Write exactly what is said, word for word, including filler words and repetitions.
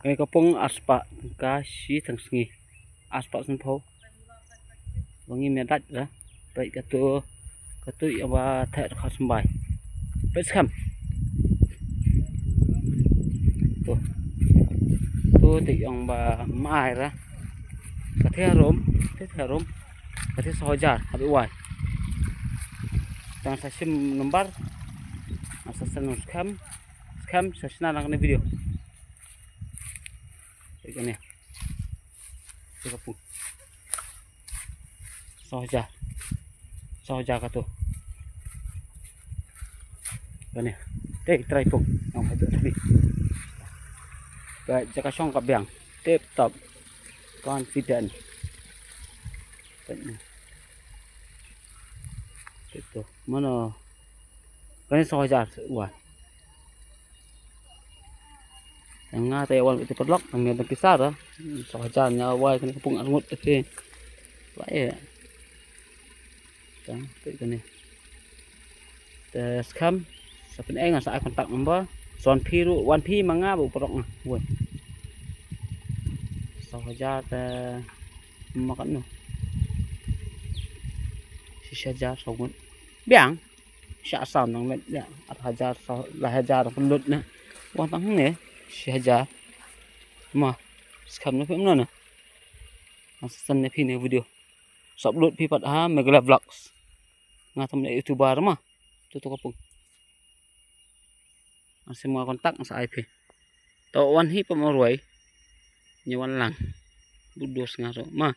Kane ka pung arspah tyngka shi tang sngi. Arspah sanphew. Ba ngi mih dait ra. Peit katu, katu ïa ba theh kha symbai. Peit skhem. Tu. Tu te ïong ba mai ra. Ka theh harum, te theh harum. Ka theh saw hajar, habit wai. Tang sa shim number. Sa send skhem. Skhem sa shna lang kane video. Peit kane. Te ka pung. Saw hajar. Saw hajar katu. Kane. Te trai pung. Nong katu tadi. Ba jaka shong ka biang. Tip top. Confident. Peit ni. Peit tu. Mano. Kane saw hajar wai. Nga te wan te paralok, nga te pisa da. Saw hajar nga wai kane ka pung arngut te. Wai. Tang, te kane. Te skhem, sa pyneng sa ai contact number. Sa wan phi ruh, wan phi ma nga ba u paralok nga. Wai. Saw hajar te makan no. Shi hajar saw ngut. Biang. Sha sam nang met ya. Ar hajar saw, lai hajar pynlut na. Wan tang ne. Shi hajar. Ma. Skhem na phi mno na. Nang sa send na phi ne video. Sa upload phi pat ha Meghalaya Vlogs. Nga tam ne YouTuber ma. Tu tu ka pung. Nang sa ma contact nang sa ai phi. To wan hi pam ruai. Ngi wan lang. Budos nga so. Ma.